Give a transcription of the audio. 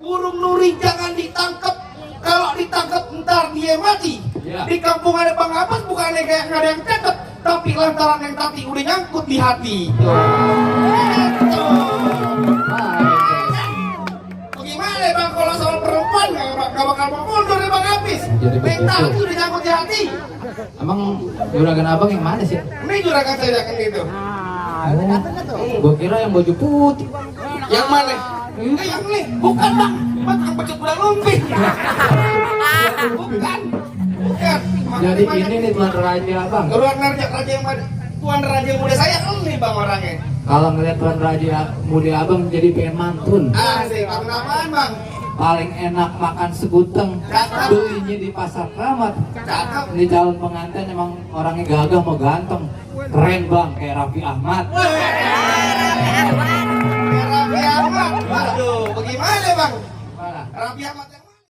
burung nuri jangan ditangkap. Kalau ditangkap ntar dia mati. Ya. Di kampung ada Bang Abbas bukannya kayak nggak ada yang cakep, tapi lantaran yang tadi udah nyangkut di hati. Bagaimana Bang kalau soal perempuan nggak bakal mau mundur ya Bang Hafiz? Jadi Yang begitu. tadi udah nyangkut di hati. Emang juragan abang yang mana sih? Ini juragan saya kan gitu. Gua kira yang baju putih. Yang mana? Yang ini bukan Bang. Bang baju kuda lumping. Bukan. Bukan. Jadi ini nih tuan raja abang. Tuan raja yang mana? Tuan raja muda saya ini Bang orangnya. Kalau ngeliat tuan raja muda abang jadi pengen mantun. Asik, Bang Naman Bang. Paling enak makan seguteng. Cakep. Belinya di pasar Keramat. Cakep. Ini calon pengantin emang orangnya gagah mau ganteng. Keren bang, kayak Raffi Ahmad. Raffi Ahmad. Waduh, bagaimana Bang? Mana? Raffi Ahmad